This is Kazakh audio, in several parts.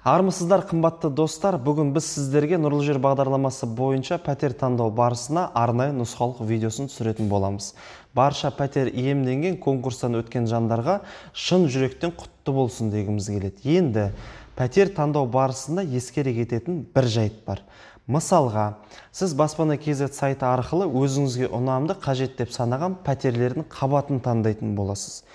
Армысыздар, қымбатты достар, бүгін біз сіздерге Нұрлы жер бағдарламасы бойынша пәтер таңдау барысына арнайы нұсқаулық видеосын түсіретін боламыз. Барша пәтер иемденген конкурстан өткен жандарға шын жүректен құтты болсын дегіміз келеді. Енді пәтер таңдау барысында ескере кететін бір жайт бар. Мысалға, сіз Баспана KZ сайты арқылы өзіңізге ұнамды, қажет деп санаған пәтерлердің қабатын таңдайтын боласыз.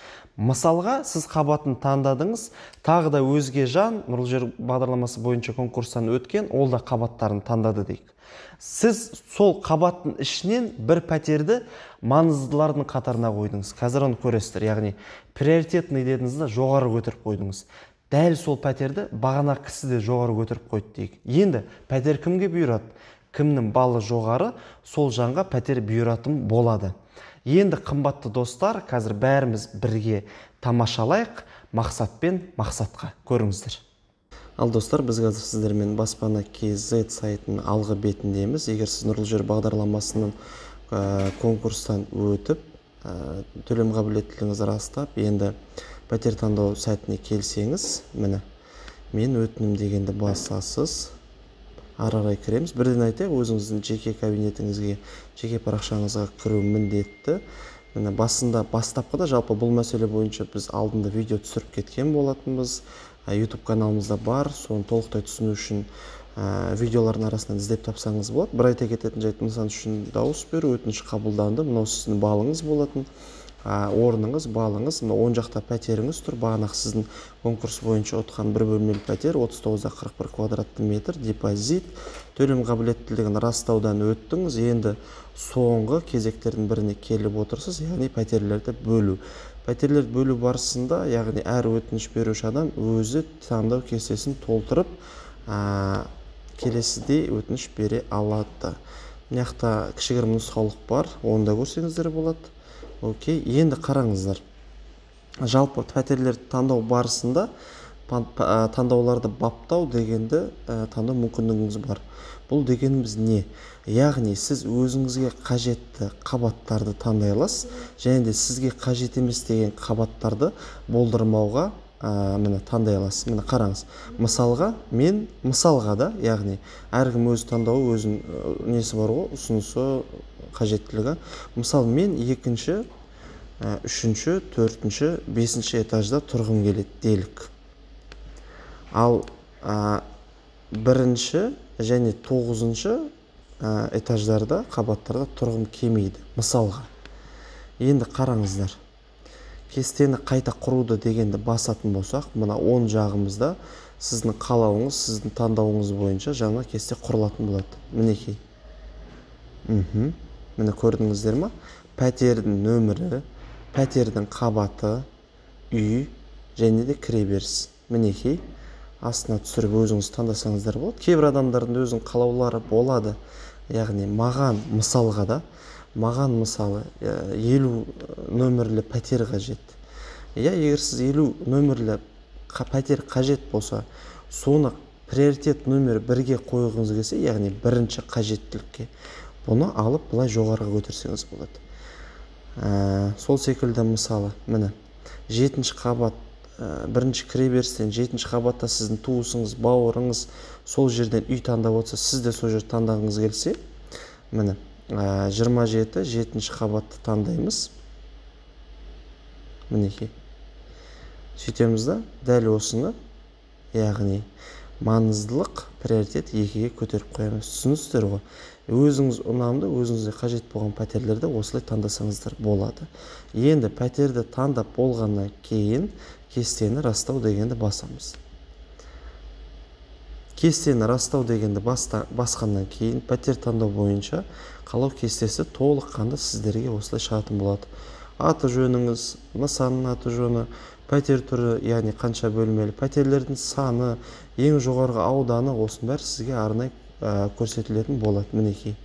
Мысалға, сіз қабатын таңдадыңыз, тағы да өзге жан Нұрлы жер бағдарламасы бойынша конкурстан өткен, ол да қабаттарын таңдады дейік. Сіз сол қабаттың ішінен бір пәтерді маңыздылардың қатарына қойдыңыз. Қазір оны көресіздер, яғни приоритетный дедіңіз де жоғары көтеріп қойдыңыз. Дәл сол пәтерді бағана кісі де жоғары көтеріп қойды дейік. Енді пәтер кімге бұйырады? Кімнің балы жоғары, сол жанға пәтер бұйыратын болады. Енді қымбатты достар, қазір бәріміз бірге тамашалайық, мақсатпен мақсатқа. Көріңіздер. Ал достар, біз қазір сіздермен Баспана KZ сайтының алғы бетіндеміз. Егер сіз Нұрлы жер бағдарламасының конкурстан өтіп, төлем қабілеттілігіңізді растап, енді пәтер таңдау сайтына келсеңіз, міне, мен өтінім дегенді басасыз. Ары қарай кіреміз. Бірден айтайық, өзіңіздің жеке кабинетіңізге, жеке парақшаңызға кіру міндетті. Міне, басында, бастапқыда жалпы бұл мәселе бойынша біз алдында видео түсіріп кеткен болатынбыз. YouTube каналымызда бар, соны толықтай түсіну үшін видеолардың арасынан іздеп тапсаңыз болады. Бір айта кететін жайт, мысал үшін дауыс беру, өтініш қабылданды. Мынау сіздің балыңыз болатын, орныңыз, балыңыз, мына оң жақта пәтеріңіз тұр. Бағанағы сіздің конкурс бойынша ұтқан бір бөлмелі пәтер, 39,41 квадратты метр, депозит, төлем қабілеттілігін растаудан өттіңіз. Енді соңғы кезектердің біріне келіп отырсыз, яғни пәтерлерді бөлу. Пәтерлерді бөлу барысында, яғни әр өтініш беруші адам өзі таңдау кестесін толтырып, келесідей өтініш бере алады. Мына жақта кішігірім нұсқаулық бар, оны да көрсеңіздер болады. Окей, енді қараңыздар. Жалпы пәтерлерді таңдау барысында таңдауларды баптау дегенді таңдау мүмкіндігіңіз бар. Бұл дегеніміз не? Яғни сіз өзіңізге қажетті қабаттарды таңдай аласыз, және де сізге қажет емес деген қабаттарды болдырмауға міне таңдай аласыз. Міне қараңыз. Мысалға, мен мысалға да, яғни әркім өз таңдауы, өзінің несі бар ғой, ұсынысы, қажеттілігі. Мысалы, мен екінші, үшінші, төртінші, бесінші этажда тұрғым келеді делік. Ал бірінші және тоғызыншы этаждарда, қабаттарда тұрғым келмейді. Мысалға. Енді қараңыздар. Кестені қайта құруды дегенді басатын болсақ, мына оң жағымызда сіздің қалауыңыз, сіздің таңдауыңыз бойынша жаңа кесте құрылатын болады. Мінекей. Міне көрдіңіздер ма? Пәтердің нөмірі, пәтердің қабаты, үй және де кіреберіс. Мінекей. Астына түсіріп өзіңіз таңдасаңыздар болады. Кейбір адамдардың өзінің қалаулары болады. Яғни маған мысалға да, маған мысалы 50 нөмірлі пәтер қажет. Иә, егер сіз 50 нөмірлі пәтер қажет болса, соны приоритет нөмір бірге қойғыңыз келсе, яғни бірінші қажеттілікке, бұны алып былай жоғарыға көтерсеңіз болады. Сол секілді мысалы, міне, жетінші қабат, бірінші кіреберістен жетінші қабатта сіздің туысыңыз, бауырыңыз сол жерден үй таңдап отырса, сіз де сол жерді таңдағыңыз келсе, міне, 27, жетінші қабатты таңдаймыз. Мінекей. Сөйтеміз да, дәл осыны, яғни маңыздылық, приоритет екіге көтеріп қоямыз. Түсінесіздер ғой? Өзіңіз ұнамды, өзіңізге қажет болған пәтерлерді осылай таңдасаңыздар болады. Енді пәтерді таңдап болғаннан кейін кестені растау дегенді басамыз. Кестені растау дегенді басқаннан кейін пәтер таңдау бойынша қалау кестесі толыққанды сіздерге осылай шығатын болады. Аты жөніңіз, нысанның аты жөні, пәтер түрі, яғни қанша бөлмелі, пәтерлердің саны, ең жоғарғы ауданы, осының бәрі сізге арнайы көрсетілетін болады. Мінекей.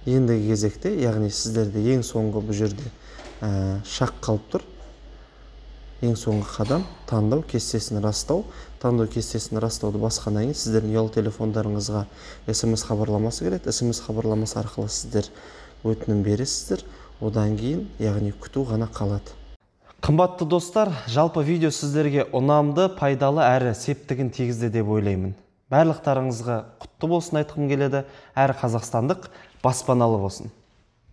Ендігі кезекте, яғни сіздерде ең соңғы бұл жерде шақ қалып тұр. Ең соңғы қадам таңдау кестесін растау. Таңдау кестесін растауды басқаннан кейін сіздердің ұялы телефондарыңызға СМС хабарламасы келеді. СМС хабарламасы арқылы сіздер өтінім бересіздер. Одан кейін, яғни күту ғана қалады. Қымбатты достар, жалпы видео сіздерге ұнамды, пайдалы әрі септігін тигізді деп ойлаймын. Барлықтарыңызға құтты болсын айтқым келеді, әрі қазақстандық баспаналы болсын.